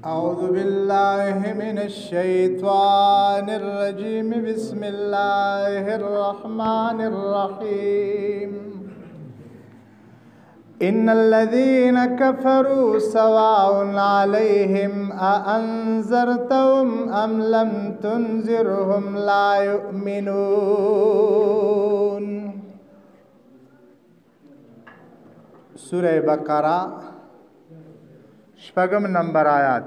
أعوذ بالله من الشيطان الرجيم. بسم الله الرحمن الرحيم. إن الذين كفروا سواء عليهم أأنذرتهم أم لم تنذرهم لا يؤمنون. سورہ بقرہ شپږم نمبر آیات.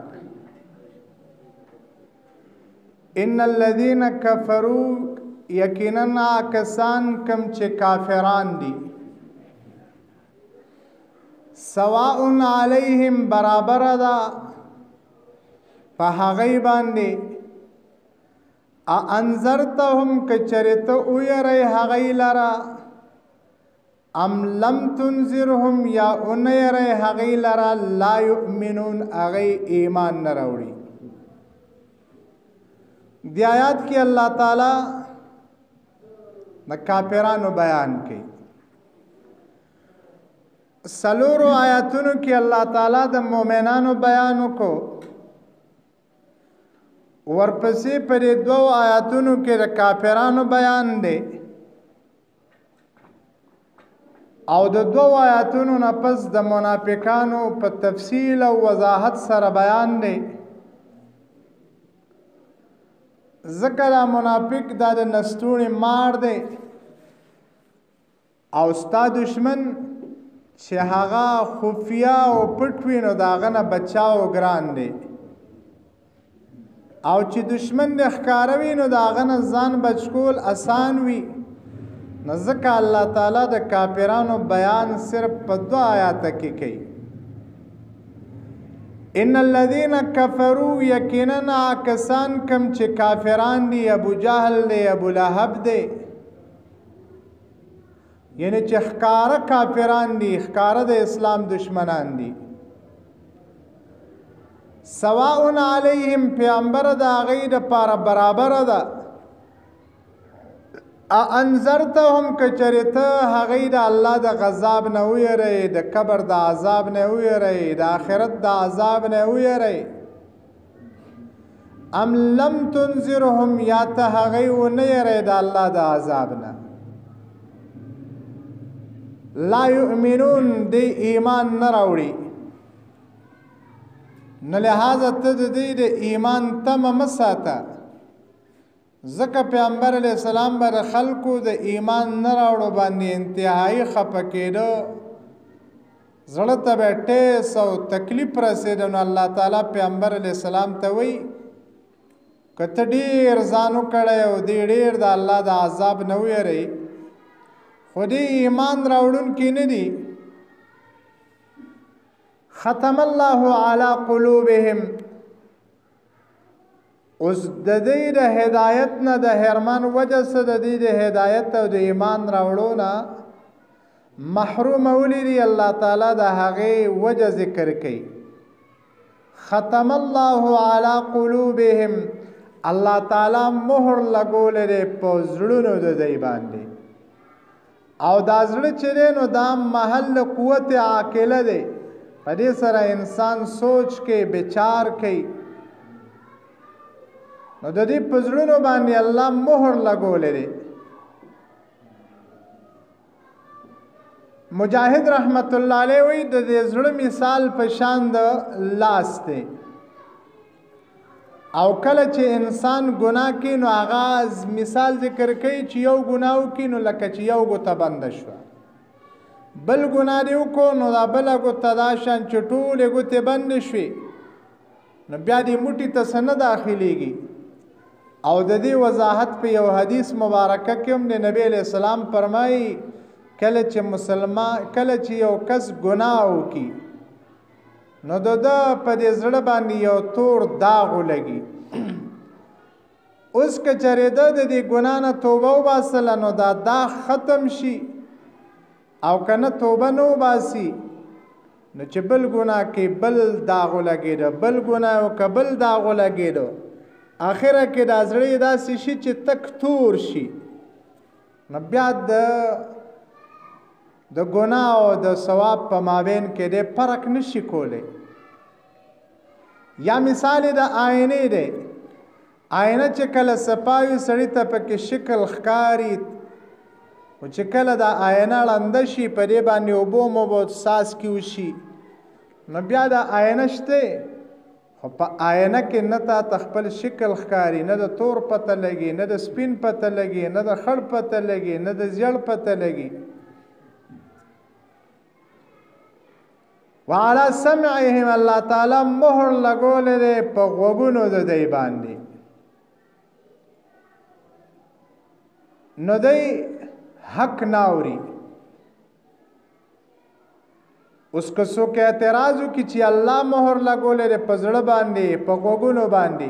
ان الذين كفروا یقینا کسان کم چې کافران دي، سواء علیهم برابر ده په هغې باندې، انذرتهم که چېرې ته ویری هغې لره، ام لم تنذرهم یا ونه یری هغې لره، لا یؤمنون هغې ایمان نه راوړي. دې آیات کې الله تعالی د کافرانو بیان کوي. سلورو آیاتونو کې الله تعالی د مؤمنانو بیان وکړو، ورپسې په دې دوو آیاتونو کې د کافرانو بیان دی، او د دوو آیاتونو نه پس د منافقانو په تفصیل او وضاحت سره بیان دی. ځکه دا منافق دا د نستوڼي مار دی، او ستا دشمن چې هغه خفیه او پټ وي نو د هغه نه بچاو ګران دی، او چې دشمن دې ښکاره وي نو د هغه نه ځان بچ کول اسان وي. نو ځکه الله تعالی د کافرانو بیان صرف په دوه آیاته کې کوي. ان الذين كفروا یقینا کسان کم چې کافران دي، ابو جهل دی، ابو لهب دی، یعنی چې ښکاره کافران دي، ښکاره د اسلام دشمنان دي. سواء علیهم پیغمبر د هغې دپاره برابره ده، انذرتهم که چېرې ته هغې د الله د غذاب نه ویری، د قبر د عذاب نه ویری، د آخرت د عذاب نه ویری، ام لم تنذرهم یا ته هغې ونه یری د الله د عذاب نه، لا یؤمنون دی ایمان نه راوړي. نو لهذا ته د دې د ایمان تمه مه ساته، ځکه پیغمبر علیه السلام به د خلکو د ایمان نه راوړو باندې انتهایي خفه کېده، زړه ته به ټیس او تکلیف رسېده. نو الله تعالی پیغمبر علیه السلام ته وایي که ته ډېر ځان وکړی او دی ډېر د الله د عذاب نه ویری، خو دې ایمان راوړونکي نه دي. ختم الله علی قلوبهم، اوس د دې د هدایت نه د حرمان وجه څه د دې د هدایت او د ایمان راوړو نه محروم ولې دي، الله تعالی د هغې وجه ذکر کوي. ختم الله علی قلوبهم، الله تعالی مهر لګولی دی په زړونو د دی باندې، او دا زړه چې دی نو دا محل قوت عاقله دی، په دې سره انسان سوچ کوي، بچار کوي. نو د دې په زړونو باندې الله مهر لګولی دی. مجاهد رحمت الله علیه وایي د دې زړه مثال په شان د لاس دی، او کله چې انسان ګناه کوي نو هغه مثال ذکر کوي چې یو ګناه وکړي نو لکه چې یو ګوته بنده شوه، بل ګناه دې وکړو نو دا بله ګوته دا شان چې ټولې ګوتې بندې شوې، نو بیا دې موټي ته څه نه داخلېږي. او د دې وضاحت په یو حدیث مبارکه کې هم د نبی علیه السلام فرمایي کله چې مسلمان، کله چې یو کس ګناه وکړي نو د ده په دې زړه باندې یو تور داغ ولګي. اوس که چېرې ده د دې ګناه نه توبه وباسله نو دا داغ ختم شي، او که نه توبه نه وباسي نو چې بل ګناه کې بل داغ ولګېده، بل ګناه وکړه بل داغ ولګېده، آخره کې دا زړه یې داسې شي چې تک تور شي. نو بیا د ګناه او د ثواب په مابین کې دی فرق نشي کولی. یا مثال د آینې دی، آینه چې کله صفاوي سړي ته پکې شکل ښکاري، خو چې کله دا آینه ړنده شي، په دې باندې اوبو موبو څاڅکي وشي، نو بیا دا آینه شته، خو په آینه کې نه تا ته خپل شکل ښکاري، نه د تور پته لګي، نه د سپین پته لګي، نه د خړ پته لګي، نه د زیړ پته لګي. وعلى سمعهم، الله تعالی مهر لګولی دی په غوږونو د دی باندې، نو دی حق نه اوري. اوس که څوک اعتراض وکړي چې الله مهر لګولی دی په زړه باندې، په غوږونو باندې،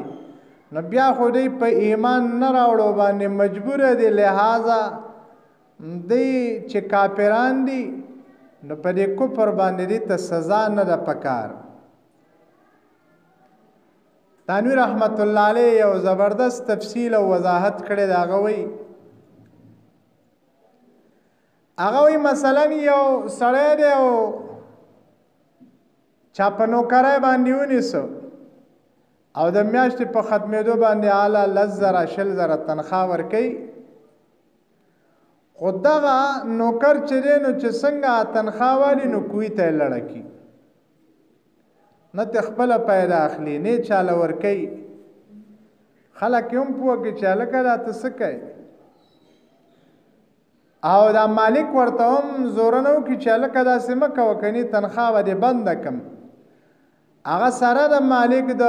نو بیا خو دی په ایمان نه راوړو باندې مجبوره دی، لهذا دی چې کافران دي نو په دې کفر باندې دې ته سزا نه ده پکار. تنویر رحمت الله علیه یو زبردست تفصیل او وضاحت کړی دی. هغه وایي مثلا یو سړی دی او چا په نوکرۍ باندې ونیسو او د میاشتې په ختمېدو باندې اعلی 10,000 20,000 تنخوا ورکوي، خو دغه نوکر چې دی نو چې څنګه تنخوا والي نو کوی ته یې لړه کړي، نه ته خپله پیدا اخلي، نه یې چاله ورکوي. خلک یې هم پوه کړي چې هلکه دا ته څه کوې، او دا مالک ورته هم زورنه وکړي چې هلکه داسې مه کوه، کني تنخوا به دې بنده کړم. هغه سره د مالک د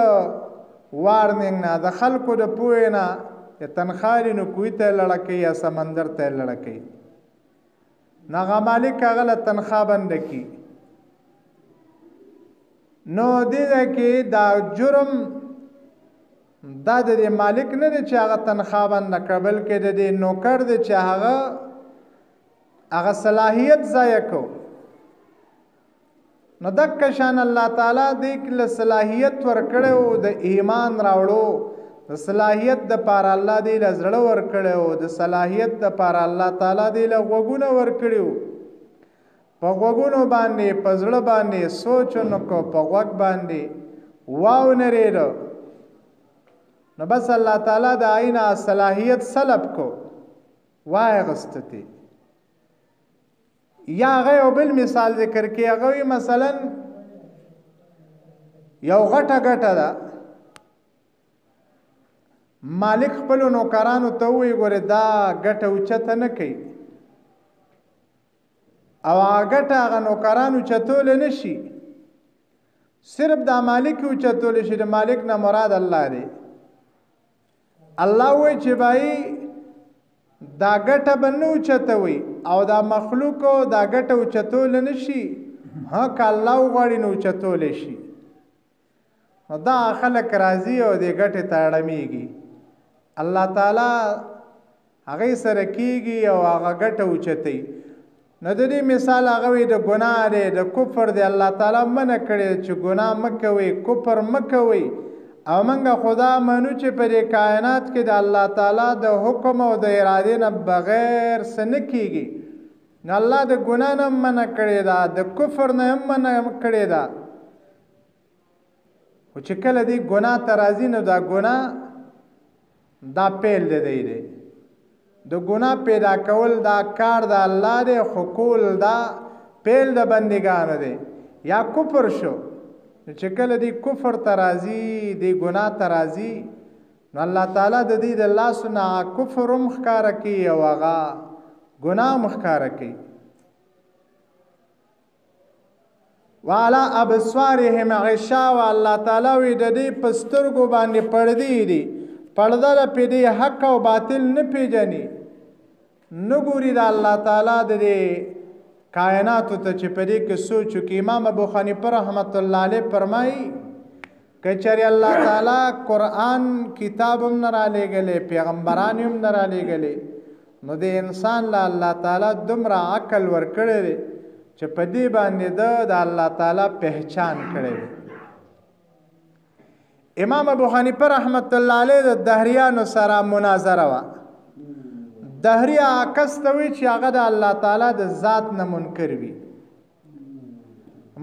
وارنینګ نه، د خلکو د پوهې نه، چې تنخوا لري نو کوی ته یې لړه کوي یا سمندر ته یې لړه کوي، نو هغه مالک هغه له تنخوا بنده کړي. نو دې ځای کې دا جرم دا د دې مالک نه دی چې هغه تنخوا بنده کړه، بلکې د دې نوکر دی چې هغه صلاحیت ضایع کو. نو دک شان الله تعالی دې له صلاحیت ورکړی و د ایمان راوړو، د صلاحیت د پاره الله دې له زړه ورکړی و، د صلاحیت د پاره الله تعالی دې له غوږونه ورکړي وو. په غوږونو باندې، په زړه باندې سوچ ونه کړو، په غوږ باندې واو نه رېده، نو بس الله تعالی د آینه صلاحیت سلب کو، وایې غسته تی. یا هغه یو بل مثال ذکر کړي، هغه وایي مثلا یو غټه ګټه ده، مالک خپلو نوکرانو ته ووایي ګورې دا ګټه اوچته نه کوي، او هغه ګټه هغه نوکران اوچتولی نه شي، صرف دا مالک یې اوچتولی شي. د مالک نه مراد الله دی. الله وایي چې بای دا ګټه به نه اوچتوي او دا مخلوق دا ګټه اوچتولی نه شي، ها که الله وغواړي نو اوچتولی شي. نو دا خلک راځي او دې ګټې ته اړمېږي، الله تعالی هغې سره کېږي او هغه ګټه اوچتوي. نو د دې مثال هغه وایي د ګناه دی، د کفر دی. الله تعالی منع کړی چې ګناه مه کوئ، کفر مه کوئ، او موږ خدا منو چې په دې کائنات کې د الله تعالی د حکم او د ارادې نه بغیر څه نه کېږي. نو الله د ګناه نه منع کړې ده، د کفر نه هم منع کړې ده، خو چې کله دې ګناه ته راځي نو دا ګناه دا پیل دی دی د ګناه پیدا کول دا کار د الله دی، خو کول دا پیل د بندګانو دی. یا کفر شو، نو چې کله دې کفر ته راځي، دې ګناه ته راځي، نو الله تعالی د دې د لاسو نه کفر هم ښکاره کوي او هغه ګناه هم ښکاره کوي. وعلى ابصارهم غشاوه، الله تعالی وایي د دې په سترګو باندې پردې دي، پرده ده پې دې حق او باطل نه پېژني، نه ګوري د الله تعالی د دې کائناتو ته چې په دې کې سوچ وکړي. امام ابو حنیفه رحمت الله علیه فرمایي که چېرې الله تعالی قرآن کتاب هم نه رالیږلی، پیغمبران هم نه رالیږلی، نو د انسان له الله تعالی دومره عقل ورکړی دی چې په دې باندې ده د الله تعالی پهچان کړی دی. امام ابو حنیفه رحمت الله علیه د دهریانو سره مناظره وه. دهری هغه کس ته وایي چې هغه د الله تعالی د ذات نه منکر وي.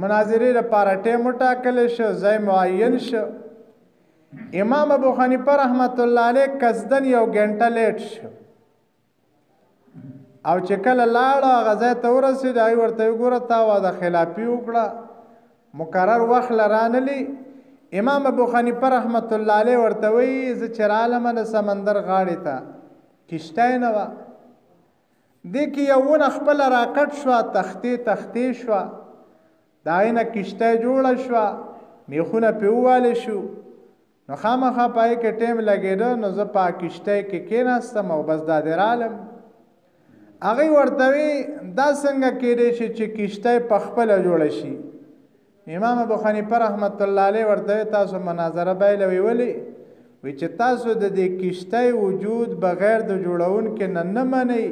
مناظرې لپاره ټیم وټاکل شو، ځای معین شو. امام ابو حنیفه رحمت الله علیه قصدن یو ګنټه لیټ شو، او چې کله لاړ هغه ځای ته ورسېد، هغوی ورته وګوره تا وعده خلافي وکړه، مقرر وخت له رانلي. امام ابو حنیفه رحمت الله علیه ورته وایي زه چې رالم د سمندر غاړې ته کښتۍ نه وه، دې کې یو ونه خپله راکټ شوه، تختې تختې شوه، د هغې نه کښتۍ جوړه شوه، میخونه پرې ووهلی شو، نو خامخا په هغې کې ټایم لګېده، نو زه په کښتۍ کې کېناستم او بس دا دی رالم. هغوی ورته وی دا څنګه کېدی شي چې کښتۍ په خپله جوړه شي؟ امام ابو حنیفه رحمت الله علیه ورته وی تاسو مناظره بایلوئ، ولې؟ وی چې تاسو د دې کښتۍ وجود بغیر د جوړونکي نه نه منئ،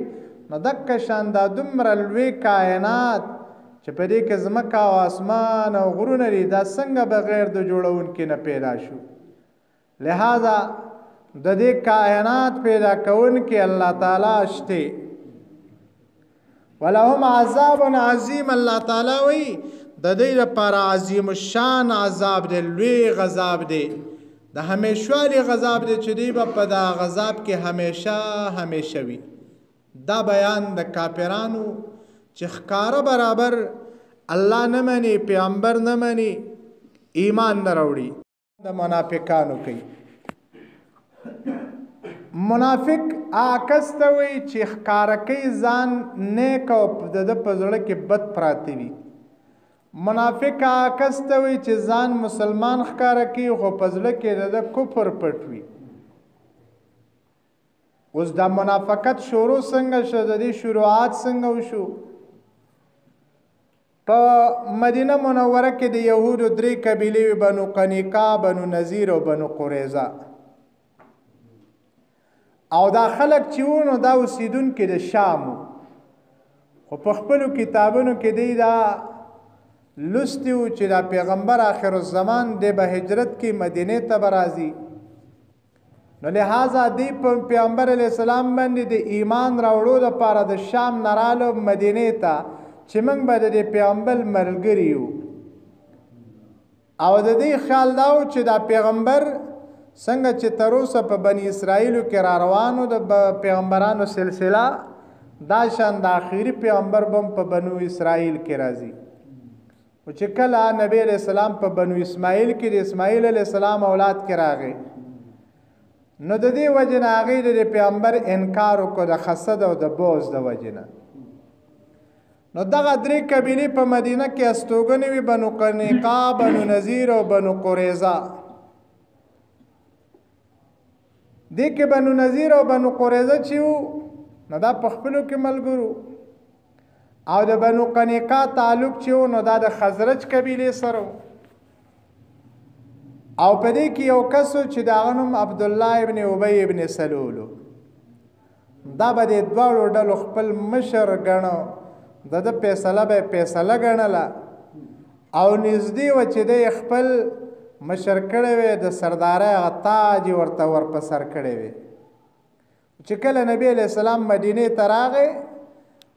نو دکه شان دا دومره لوی کائنات چې په دې کې ځمکه او اسمان او غرونه دي، دا څنګه بغیر د جوړونکي نه پیدا شو؟ لہذا د دې کائنات پیدا کوونکی الله تعالی شته. ولهم عذاب عظیم، الله تعالی وی د دې لپاره عظیم الشان عذاب دی، لوی غذاب دی، د همیشوالي غذاب دی چې دی به په دا غذاب کې همیشه همیشه وي. دا بیان د کافرانو چې ښکاره برابر الله نه مني، پیغمبر نه مني، ایمان نه راوړي، د منافقانو کوي. منافق هغه کس ته وایي چې ښکاره کوي ځان نیک او د ده په زړه کې بد پراته وي. منافق هغه کس ته وایي چې ځان مسلمان ښکاره کوي خو په زړه کې د ده کفر پټ وي. اوس دا منافقت شروع څنګه شو، د دې شروعات څنګه وشو؟ په مدینه منوره کې د یهودو درې قبیلې وې، بنو قنیقا، بنو نذیر او بنو قریظه. او دا خلک چې وو نو دا اوسېدونکي د شام وو، خو په خپلو کتابونو کې دی دا لوستي وو چې دا پیغمبر آخر الزمان دی به هجرت کې مدینې ته به راځي. نو لہذا دی په پیغمبر علیه السلام باندې د ایمان راوړو دپاره د شام نه رالو مدینې ته چې موږ به د دې پیغمبر ملګري یو. او د دې خیال دا و چې دا پیغمبر څنګه چې تر اوسه په بني اسرائیلو کې را روانو د پیغمبرانو سلسله، دا شان د آخري پیغمبر به هم په بنو اسرائیل کې راځي. خو چې کله نبی علیه السلام په بنو اسماعیل کې د اسماعیل علیه السلام اولاد کې راغی، نو د دې وجې نه هغوی د دې پیغمبر انکار وکړو، د حسد او د بغض د وجې نه. نو دغه درې قبیلې په مدینه کې استوګنې وي، بنو قنیقا، بنو نذیر او بنو قریظه. دې کې بنو نذیر او بنو قریظه چې وو نو دا په خپلو کې ملګرو، او د بنو قنیقا تعلق چې وو نو دا د خزرج قبیلې سره وو. او په دې کې یو کس و چې د هغه نوم عبدالله ابن ابی ابن سلول، دا به د دواړو ډلو خپل مشر ګڼو، د ده فیصله به یې فیصله ګڼله، او نږدې وه چې دی خپل مشر کړی وی، د سردارۍ هغه تاج یې ورته ور په سر کړی وی. چې کله نبی علیه السلام مدینې ته راغی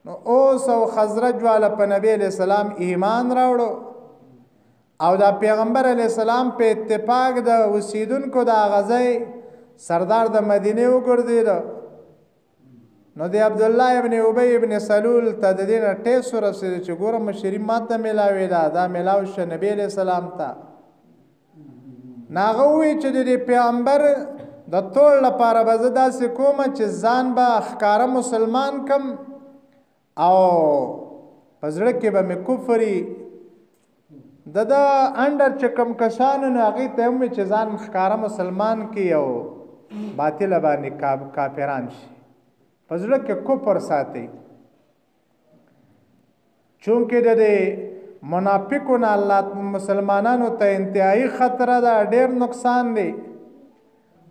نو اوس او خزرج والا په نبی علیه السلام ایمان راوړو، او دا پیغمبر علیه السلام په اتفاق د اوسیدونکو د هغه ځای سردار د مدینې وګرځېده. نو د عبدالله ابن ابی ابن سلول ته د دې نه ټیس ورسېده چې ګوره مشري ماته میلاوېده، دا میلاو شوه نبی علیه السلام ته. نو هغه وویل چې د دې پیغمبر د تول لپاره به زه داسې کوم چې ځان به ښکاره مسلمان کم او په زړه کې به مې کفري. د ده انډر چې کوم کسانو نو هغوی ته هم وي چې ځان ښکاره مسلمان کړي او باطله باندې کافران شي، په زړه کې کفر ساتي. چونکې د دې منافقو نه الله مسلمانانو ته انتهایی خطره ده، ډېر نقصان دی.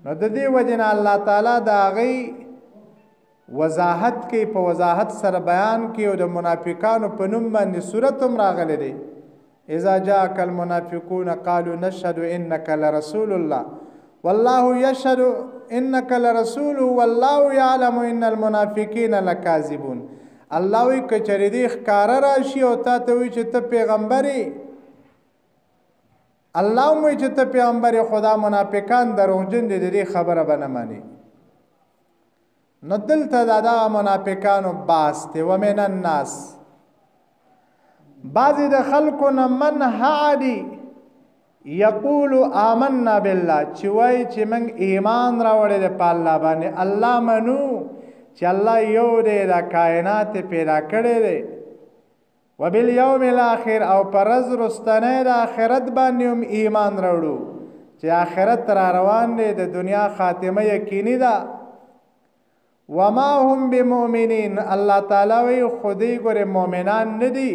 نو د دې وجې نه الله تعالی د هغوی وضاحت کوي، په وضاحت سره بیان کوي، او د منافقانو په نوم باندې صورت هم راغلی دی. اذا جاءك المنافقون قالوا نشهد انك لرسول الله والله يشهد انك لرسول والله يعلم ان المنافقين لكاذبون. الله وی کچری دی ښکاره راشي او تا ته وی چې ته پیغمبر یې، الله مو چې ته پیغمبر خدا منافقان دروغجن دي، د دې خبره به نه مني. نو دلته دا دغه منافقانو باس دی. ومن الناس، بعضې د خلکو نه من هغه دي یقول آمنا بالله، چې وایي چې موږ ایمان راوړی دی په الله باندې، الله منو چې الله یو دی، دا کائنات یې پیدا کړی دی، وبالیوم الاخر، او پر ورځ وروستنۍ د آخرت باندې هم ایمان راوړو چې آخرت را روان دی، د دنیا خاتمه یقیني ده. وما هم بمؤمنین، الله تعالی وایي خو دوی ګورې مؤمنان نه دي.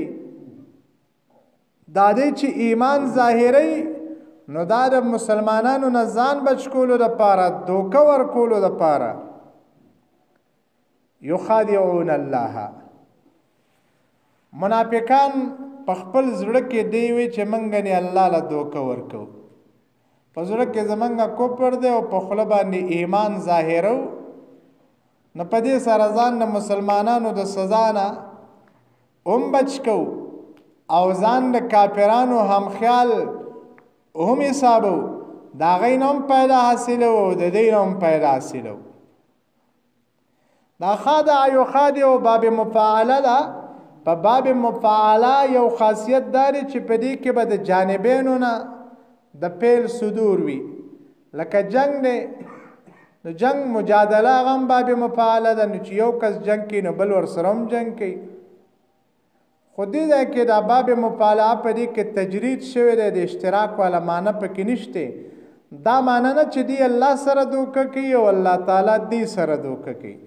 دا دی چې ایمان ظاهروي، نو دا د مسلمانانو نه ځان بچ کولو دپاره، دوکه ورکولو دپاره. یخادعون الله، منافقان په خپل زړه کې دی وي چې موږ نه الله له دوکه ورکوو، په زړه کې زمونږ کفر دی او په خوله باندې ایمان ظاهرو، نو په دې سره ځان د مسلمانانو د سزا نه هم بچ کوو او ځان د کافرانو هم خیال هم حسابو، د هغې نه هم پیدا حاصلو او د دې نه هم پیدا حاصلو. دا خادع یخادع باب مفاعله ده. په باب مفاعله یو خاصیت داری چې په دې کې به د جانبینو نه د پیل صدور وي، لکه جنگ دی، نو جنگ مجادله هغه هم باب مفاعله ده، نو چې یو کس جنگ کوي نو بل ورسره هم جنگ کوي. خو دې ځای کې دا باب مفاعله په دې کې تجرید شوی دی، د اشتراک والا معنی پکې نشته. دا معنی نه چې دی الله سره دوکه کوي او الله تعالی دی سره دوکه کوي،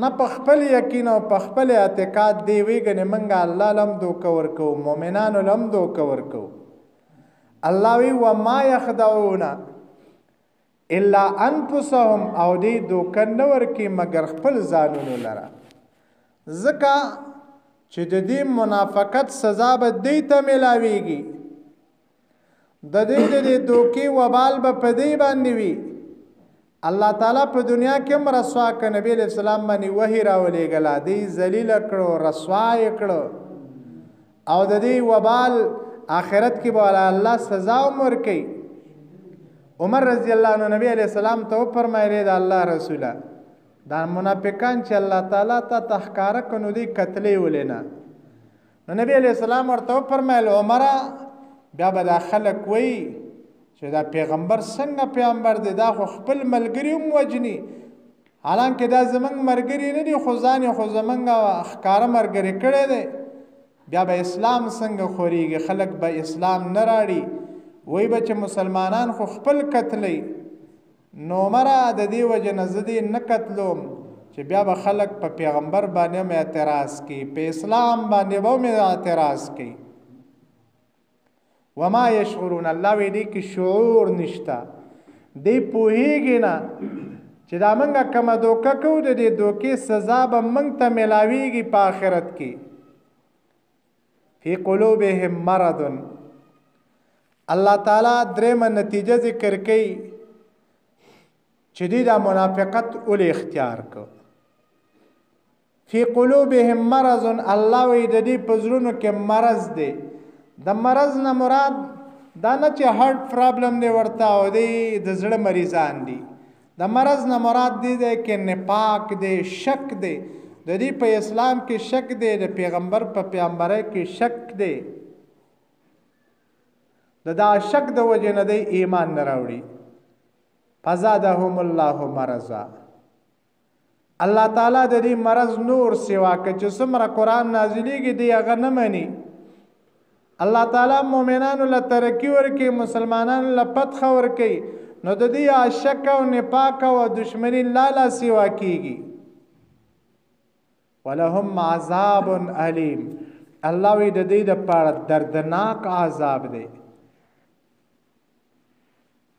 نه، په خپل یقین او په خپل اعتقاد دی وی ګنې موږ الله لم دوکه ورکوو، مؤمنانو لم دوکه ورکوو. الله وی وما یخدعون الا انفسهم، او دی دوکه نه ورکوي مګر خپل ځانونو لره، ځکه چې د دې منافقت سزا به دی ته میلاویږي، د دې د دې دوکې وبال به په دی باندې وي. الله تعالی په دنیا کې هم رسوا کړ، نبی علیہ السلام باندې وحی راولېږله، دی ذلیل کړو، رسوا یې کړو، او د دې وبال آخرت کې به الله سزا هم ورکوي. عمر رضی الله عنه نبی علیہ السلام ته وفرمایلې، د الله رسوله، دا منافقان چې الله تعالی ته تحکاره کړو نو دوی قتلې ولې نه؟ نو نبی علیہ السلام ورته وفرمایل، عمره، بیا به دا خلک وایي چې دا پیغمبر څنګه پیغمبر دی، دا خو خپل ملګري هم وژني، حالانکه دا زمونږ ملګري نه دي، خو ځان یې خو زمونږ ښکاره ملګری کړی دی. بیا به اسلام څنګه خورېږي، خلک به اسلام نه راړي، وایي به چې مسلمانان خو خپل قتلوي. نو عمره، د دې وجې نه زه دې نه قتلوم چې بیا به خلک په پیغمبر باندې هم اعتراض کوي، په اسلام باندې به هم اعتراض کوي. وما یشعرون، الله وی دې کې شعور نشته، دی پوهیږي نه چې دا موږ کومه دوکه کوو، د دې دوکې سزا به موږ ته میلاویږي په آخرت کې. فی قلوبهم مرض، الله تعالی درېیمه نتیجه ذکر کوي چې دوی دا منافقت ولې اختیار کړ. فی قلوبهم مرض، الله وایي د دې په زړونو کې مرض دی. د مرض نه مراد دا نه چې هارت پرابلم دی ورته او دی د زړه مریضان دي، د مرض نه مراد دی دی کې نفاق دی، شک دی، د دې په اسلام کې شک دی، د پیغمبر په پیغمبرۍ کې شک دی، د دا شک د وجې نه دی ایمان نه راوړي. فزادهم الله مرضا، الله تعالی د دې مرض نور سیوا که چې څومره قرآن نازلیږي دی هغه نه مني. الله تعالی مؤمنانو له ترقي ورکوي، مسلمانانو له فتح ورکوي، نو د دې شک او نفاق او دشمني لا لا سیوا کیږي. ولهم عذاب الیم، الله وی د دې دپاره دردناک عذاب دی.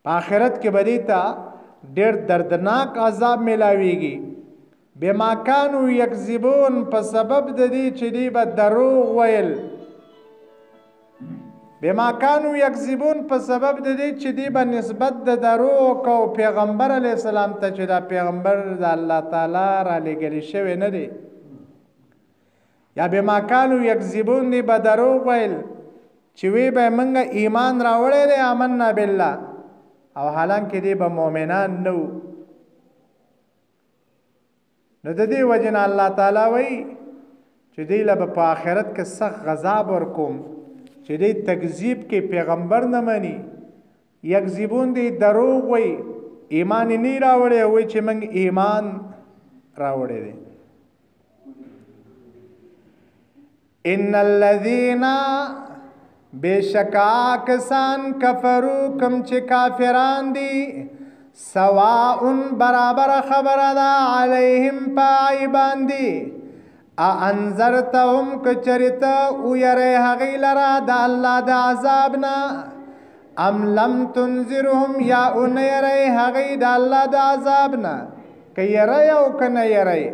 په آخرت کې به دې ته ډېر دردناک عذاب میلاویږي. بما کانو یکذبون، په سبب د دې چې دوی به دروغ ویل. بما کانو یکذبون، په سبب د دې چې دوی به نسبت د دروغ کو پیغمبر علیه السلام ته، چې دا پیغمبر د الله تعالی رالیږلی شوی نه دی. یا بما کانو یکذبون، دوی به دروغ ویل. چې وی به موږ ایمان راوړی دی، آمنا بالله، او حالانکه دی به مؤمنان نه وو. نو د دې وجې نه الله تعالی وایي چې دوی له به په آخرت کې سخت غذاب ورکوم، چې دوی تکذیب کې پیغمبر نه مني، یکذبون دی دروغ وایي، ایمان یې نه راوړی، وایي چې موږ ایمان راوړی دی. ان الذین بشکا کسان کفرو کم چې کافران دي، سواء برابر خبره ده علیهم پای باندې، انذرتهم کچرته ویری هغوی لره د الله د عذاب نه، ام لم تنذرهم یا ونه یری هغوی د الله د عذاب نه، که یری او که نه یری،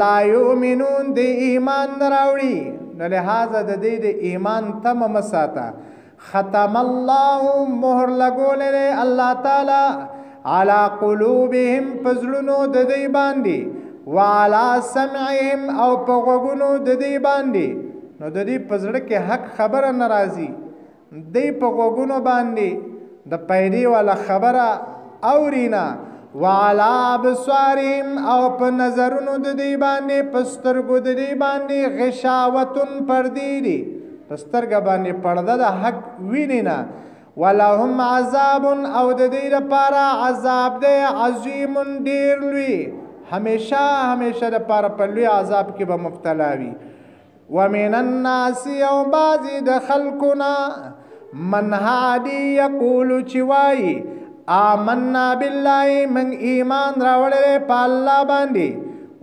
لا یؤمنون دی ایمان نه راوړي. نو لهذا د دې د ایمان تمه مه ساته. ختم الله مهر لګولی دی الله تعالی علی قلوبهم په زړونو د دوی باندې، وعلی سمعهم او په غوږونو د دوی باندې. نو د دوی په زړه کې حق خبره نه راځي، دوی په غوږونو باندې د پیدې والا خبره اوري نه، وعلی ابصارهم او په نظرونو د دوی باندې، په سترګو د دوی باندې غشاوتون پردې دي، په سترګه باندې پرده د حق ویني نه، ولهم عذاب او د دوی لپاره عذاب دی عظیم ډېر لوی، همیشه همیشه دپاره په لوی عذاب کې به مبتلا وي. ومن الناس او بعضې د خلکو نه من هادي یقول چې وایي آمنا بالله من ایمان راوړی دی په الله باندې،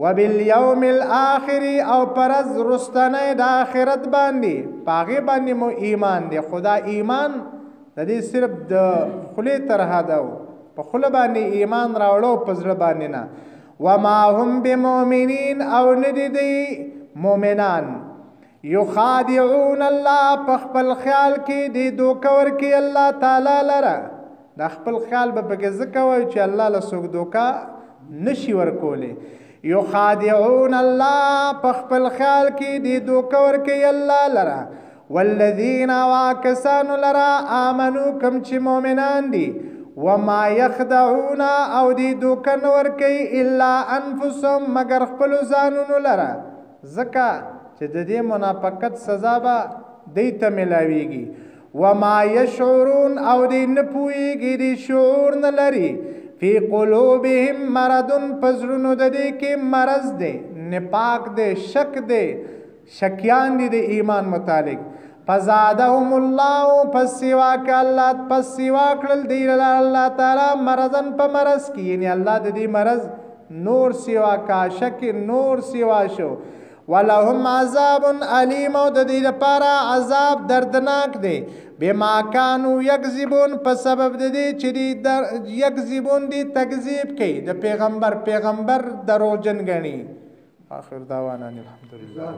وبالیوم الاخر او پر ورځ وروستنۍ د آخرت باندې، په هغې باندې مو ایمان دی. خو دا ایمان د دې صرف د خولې تر حده و، په خوله باندې ایمان راوړو، په زړه باندې نه. وما هم بمؤمنین او نه دي دوی مؤمنان. یخادعون الله په خپل خیال کې دې دوکه ورکوي الله تعالی لره. دا خپل خیال به پکې ځکه وایو چې الله له څوک دوکه نشي ورکولی. یخادعون الله په خپل خیال کې دې دوکه ورکوي الله لره، والذین واکسانو لره آمنو کم چې مؤمنان دي، وما یخدعون او دې دوکه نه ورکوي الا انفسهم مګر خپلو ځانونو لره، ځکه چې د دې منافقت سزا به دوی ته میلاویږي. وما یشعرون او دوی نه پوهیږي، دوی شعور نه لري. فی قلوبهم مرض په زړونو د دوی کې مرض دی، نفاق دی، شک دی، شکیان دي د ایمان متعلق. فزادهم الله پس سوا که الله پس سوا کړل دی الله تعالی مرضا په مرض کې، یعنی الله د دې مرض نور سوا کا، شک نور سوا شو. ولهم عذاب الیم او د دې لپاره عذاب دردناک دی. بما کانو یکذبون په سبب د دې چې دی یکذبون دی تکذیب کوي د پیغمبر، پیغمبر دروغجن ګڼي. آخر دعوانا الحمدلله.